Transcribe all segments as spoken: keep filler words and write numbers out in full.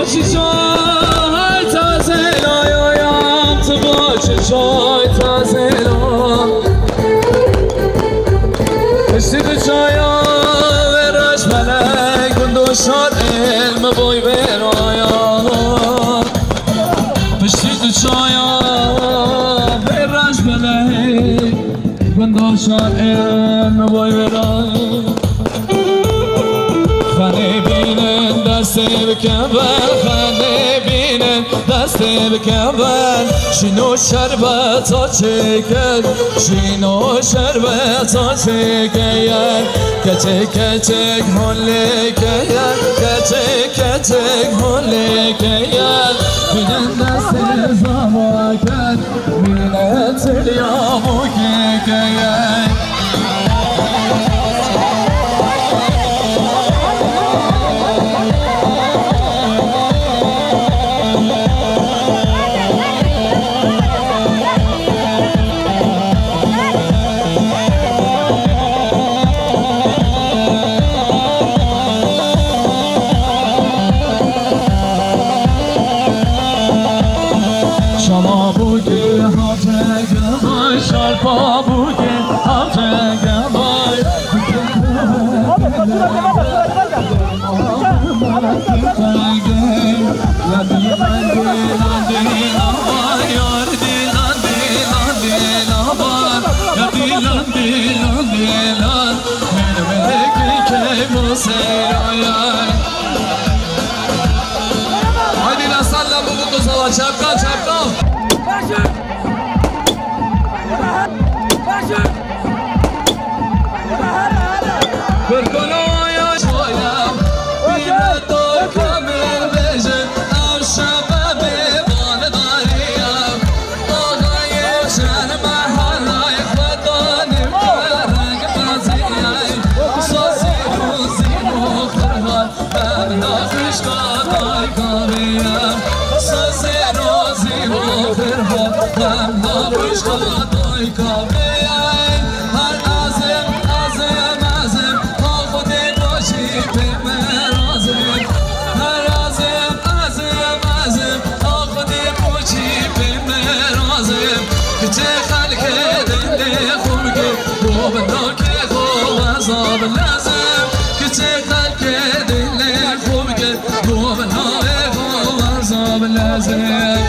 Çiçay taze la yoyam, tu bo çiçay taze la. Piştî tu çaya ve rajmelek, gundo şar el mi boy ve raya. Piştî tu çaya ve rajmelek, gundo şar el mi boy ve raya. Xanê bînin destê bike ber, xanê bînin destê bike ber. Şîno şerbeta çêke, şîno şerbeta çêke ye. Keçek keçek holê ke ye, keçek keçek holê ke ye. Bînin destê zava ke, bînin tilya bûke ke ye. Şama bûke hafte gavay, şarpa bûke hafte gavay. Haydi la salla bu kutlu sava, çapka, çapka. Kurkoloya şoya, bîne to kamil bêje, ev şebe bê bandariya. Ağayê şer mehalay xwe danim kerek taziyay, sazî rozî û xirxan. Em da xwişka dayka bêyem, sazê rozî û xirxan. Em da xwişka dayka bêyem. Her ezim, ezim, ezim, ha Xwedê başî pê me razim. Her ezim, ezim, ezim, ha Xwedê başî pê me razim. Kiçê xelkê dilê xwe bike, bo binakê xwe weza bilezim. Kiçê xelkê dilê xwe bike, bo binavê xwe weza bilezim.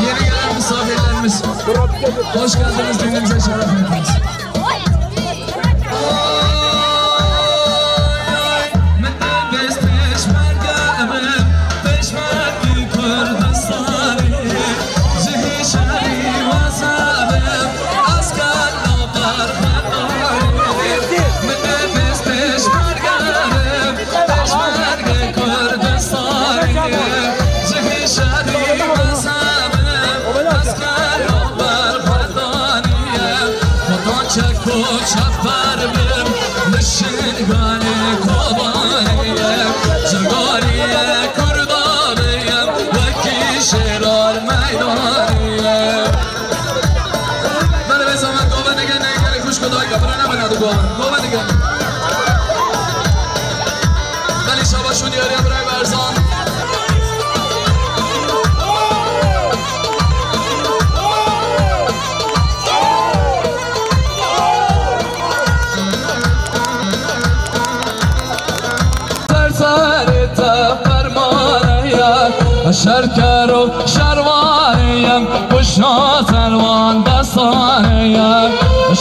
Yeni gelen misafirlerimiz, hoş geldiniz, düğünümüze şeref verdiniz. Şêrar meydanê. Belê, bes hemen gove nigin, ne gelê xwişk û dayka, bira ne bina di gove. Gove nigin. Belê, şabaş û diyariya birayê Berzan. Ser serê te fermane ye, şerker û şervanê ye, kuşna serwan destanê ye.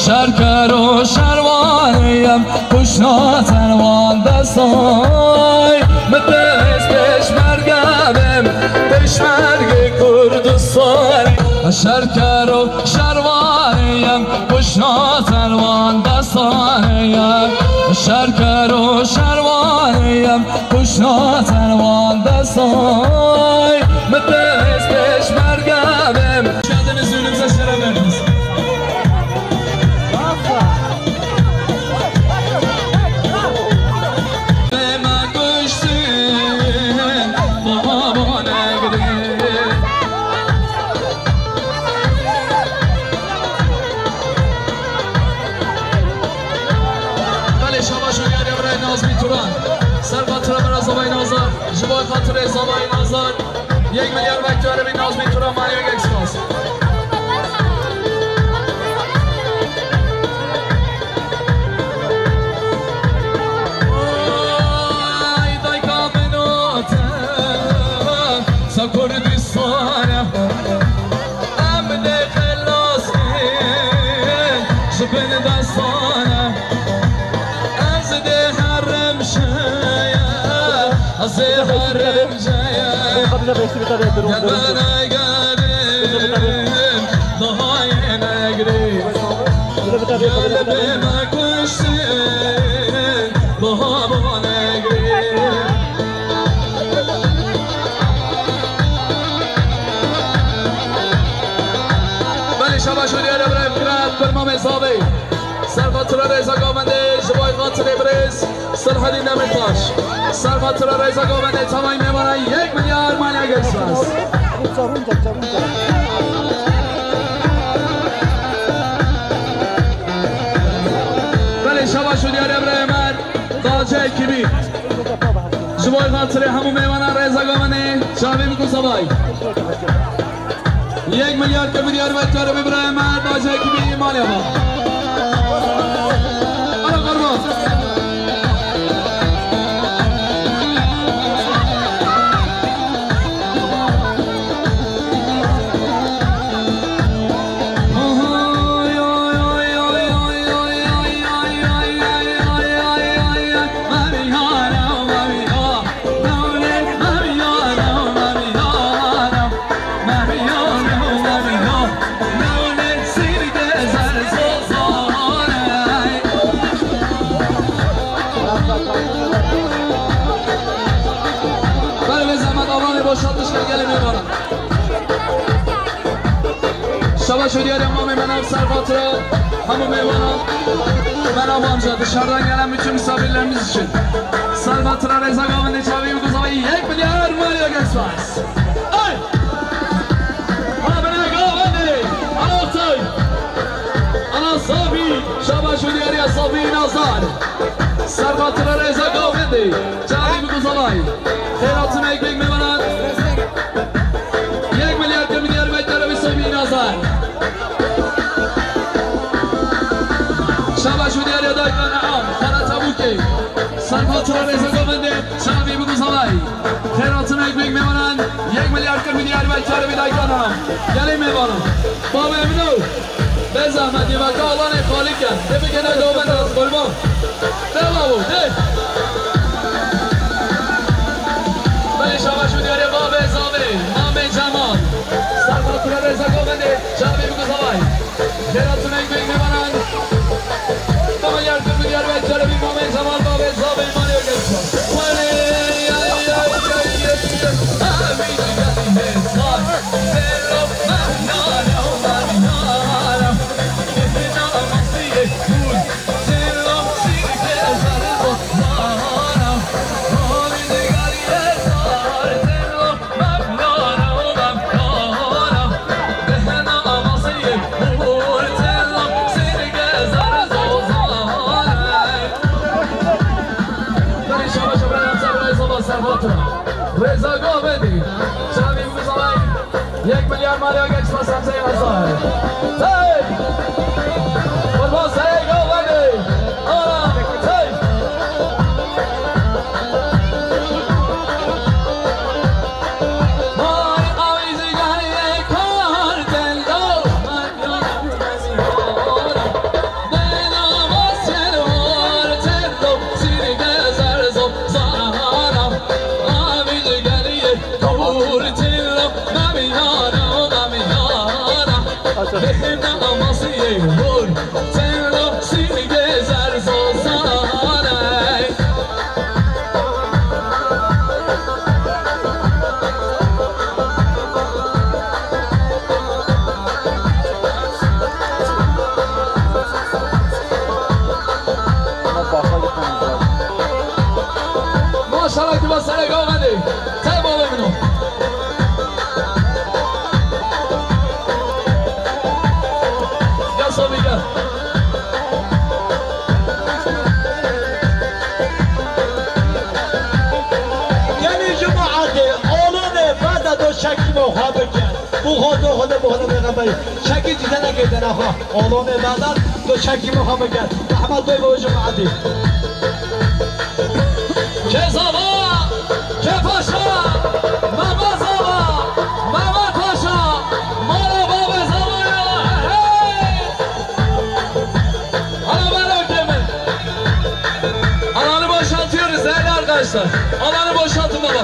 Şerker û şerwanê ye, kuşna serwan destanê. Min dest pêşmerge bim, pêşmergê Kurdistanê. Şerker û şerwanê ye, kuşna serwan destanê ye. Şerker û şerwanê ye, kuşna serwan destanê. Min dest pêşmerge bim. Hoş geldiniz, düğünümüze şeref verdiniz. Bema kuştin, baba negrin. Belê, şabaş û diyariya birayê Nazmî Turan. Ser xatira bira zavayê Nazar, ji bo xatirê zavayê Nazar. Yek milyar bekçare bin Nazmî Turan, maliye yek spas. Ay, dayka min û te, sa Kurdistan e. Em dê xelas bin ji bin destan e. Ez dê herim şeye, ez dê herim şeye. Gel bana gelin, daha yine gireyim. Gel bana kuşsun, daha bana gireyim. Belê, şabaş û diyare birayê Firat, Birmamê Zavê. Ser xatira rêza govendê, ji bo xatirê birêz Sirhedîn Demirtaş. Ser xatira rêza govendê, tevayî mêvanan yek milyar maliye yek spas. Belê, şabaş û diyare birayê Mer, Tace ekibî. Ji bo xatirê hemû mêvanan rêza govendê, çavê bikû zavayî. Yek milyar kir bi diyar ve çarê bi birayê me, bacekî bi malê me. Ana qurban. Berê zehmet, alanê boşaltmiş, gel gelê mêvanan. Şabaş û diyarê mamê me nav ser xatira hemû mêvanan. Me nav amca dışarıdan gelen bütün misafirlerimiz için. Ser xatira rêza govendê çavê bikû zavayî yek milyar maliye yek spas. Ay! Havine govendê, ana tay. Ana Safî, şabaş û diyariya Safî Nazar. Ser xatira rêza govendê, çavê bikû zavayî. Xêratine ekmek mêvanan. Yek milyar kir bi diyar ve çarê bi Safî Nazar. Şabaş û diyariya dayka Neam, Kara Tabûkê. Ser xatira rêza govendê, çavê bikû zavayî. Xêratine ekmek mêvanan, yek milyar kir bi diyar ve çarê bi dayka Neam. Gelê mêvanan. Bavê min o. Be zehmet, yê veke alanê xalî ke. Dê bikene govenda, qurban. De babo, de. Belê şabaş û diyarê bavê zavê, mamê Cemal. Ser xatira rêza govendê, çavê bikû zavayî. Xêratine ekmek mêvanan. Baba yardım bir yer ve çarê bi mamê Cemal, bavê zavê, malê gel. Yek milyar maliya genç masamsey masay. Hey! Kurban serê govendê. Ara, hey! Mar avîzî ganî kar tendo. Maşallah, tu vas serê govendê. Te bavê min o. Gel Sabî, gel. Gelî cemaetê, oğlunê berde do şekî moxa bikin. Bu xwe do xwe de, bu xwe de pêxemberî. Şekî dîte nekirtine xwe. Oğlunê berde do şekî moxa bikin. Rehmet doy bo cemaetî. Kê zava, kê paşa, Mehmet zava, Mehmet paşa, mala bavê zava ya, hey! Ana bala kemir. Alanı boşaltıyoruz değerli arkadaşlar. Alanı boşaltın baba.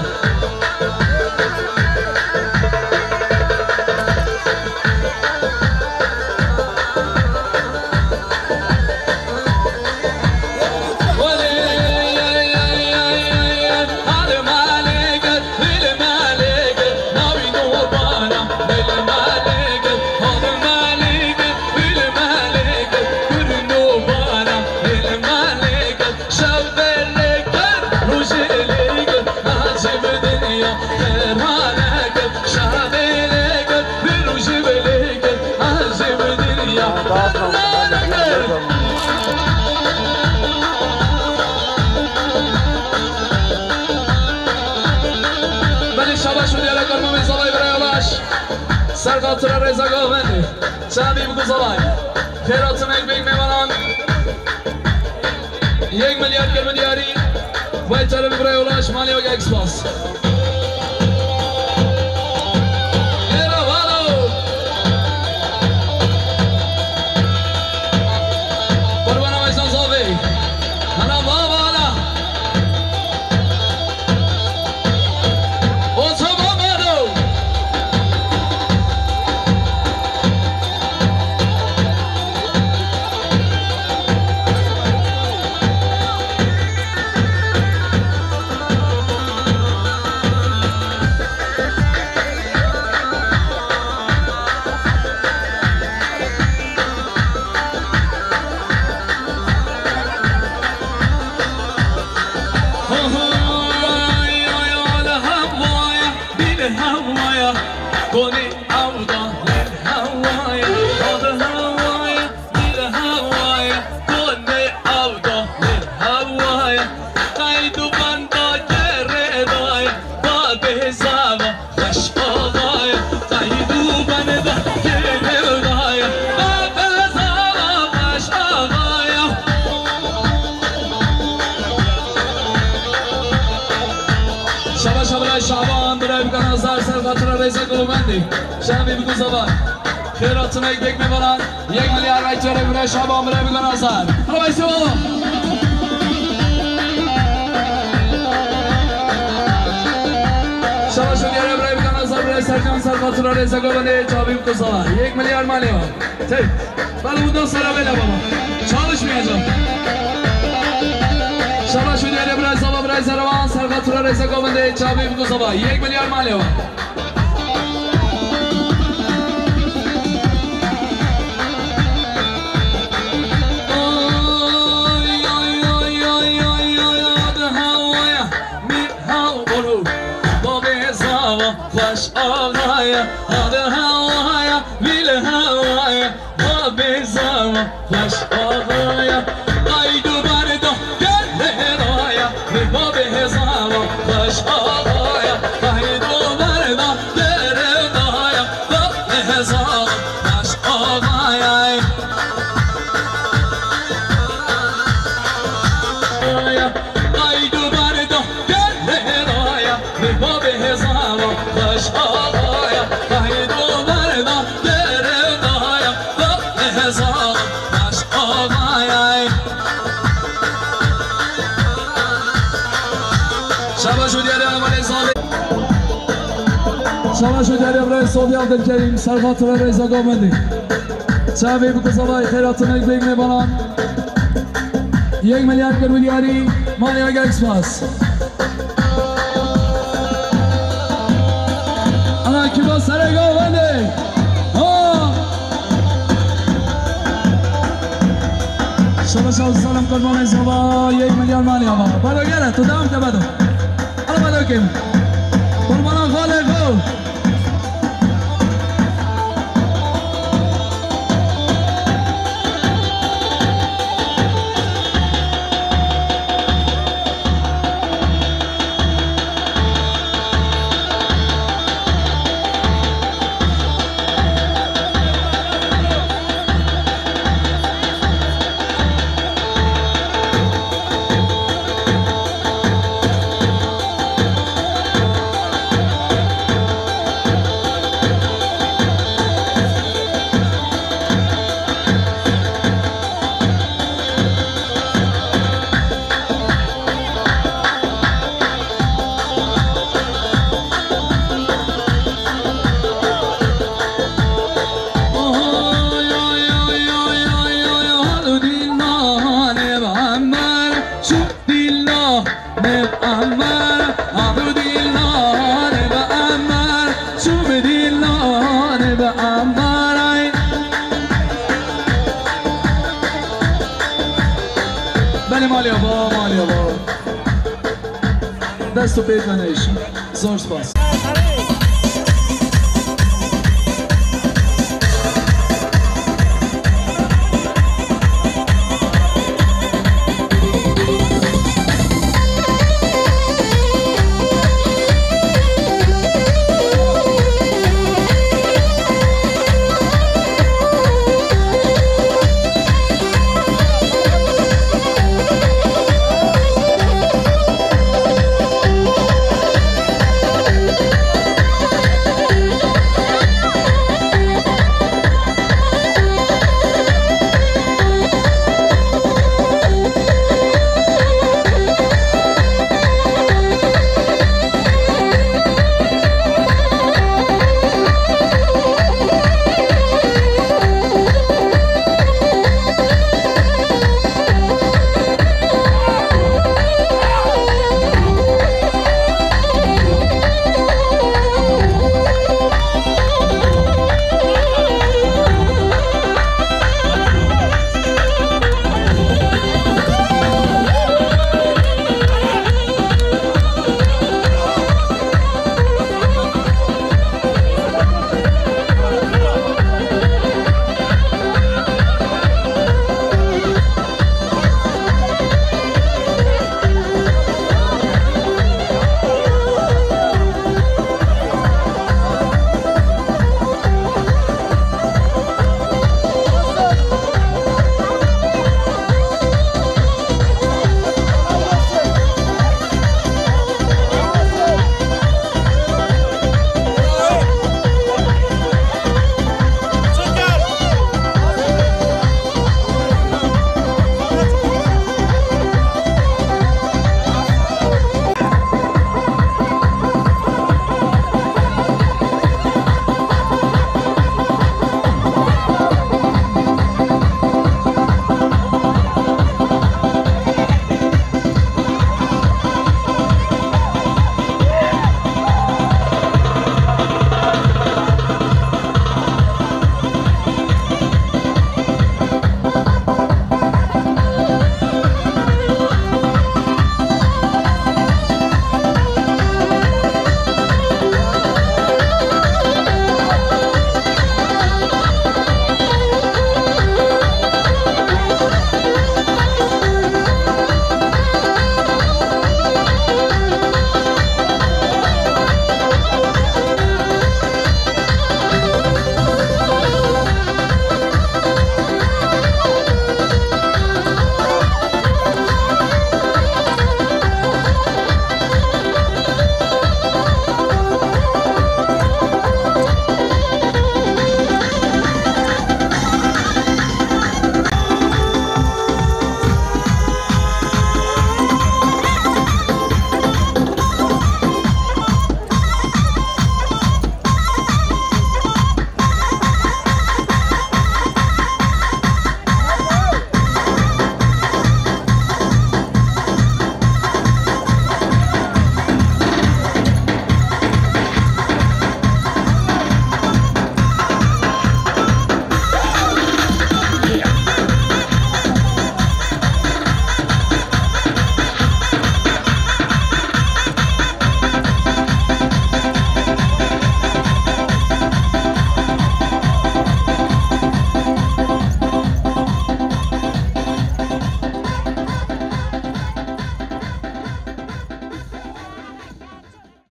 Belê şabaş û diyara Karmamê Zavayê birayê Ulaş. Ser xatira rêza govendê. Çavî biku Zavay. Xêratin ek bêk mêvanan. Yek milyar kir bi diyarî. Vay çare bi birayê Ulaş, malê wek ek spas. Êra valo. Qurbana Weysan Zavê. Hana baba hana. Otoban Mado. Konê avda lê hewaya, avda hewaya, lê hewaya. Konê avda lê hewaya, qeyd û benda gerê daya, babê zava xweş avaya, qeyd û benda gerê daya, babê zava xweş avaya. Şaba şaba Şaban, birayê bikana zar ser xatira rêza govendê. Şevî biku Zavay. Xêratin ek bêk mêvanan. Yek milyar vay çare birayê Şaban, birayê bikana zar. Ravayse baba. Şaba şevî diyare birayê bikana zar, birayê Sercan ser xatira rêza govendê. Çavî biku Zavay. Yek milyar malê wa. Tey. Bala, bundan sonra böyle baba. Çalışmayacağım. Şaba şevî diyare birayê Zava, birayê Zervan, ser xatira rêza govendê, Çavî biku Zava. Yek milyar malê wa. Oy, oy, oy, oy, oy, oy, oy, hadi havaya, mi hav bolu, babê Zava, xweş avaya, hadi havaya, vîl havaya. Babê Zava xweş avaya, qeyd û berda gerê daya. Babê Zava xweş avaya, qeyd û berda gerê daya. Savaş Hoca Emre, Sovyal Abdülkerim, Serhat ve Reza Govendî. Çavê bi kuzavayê xêratinê bêg mêvanan. Yek milyar kir milyarî, maliya gek spas. Ana kiba serê Govendî. Ha! Şaba şaba salam kurbanê zava, yek milyar maliya va. Bado gere, tu devam ke bado. Ala bado kim. Kurbana xalê xo. Belê, malê ava, malê ava. Dest û pêt venêş. Zor spas.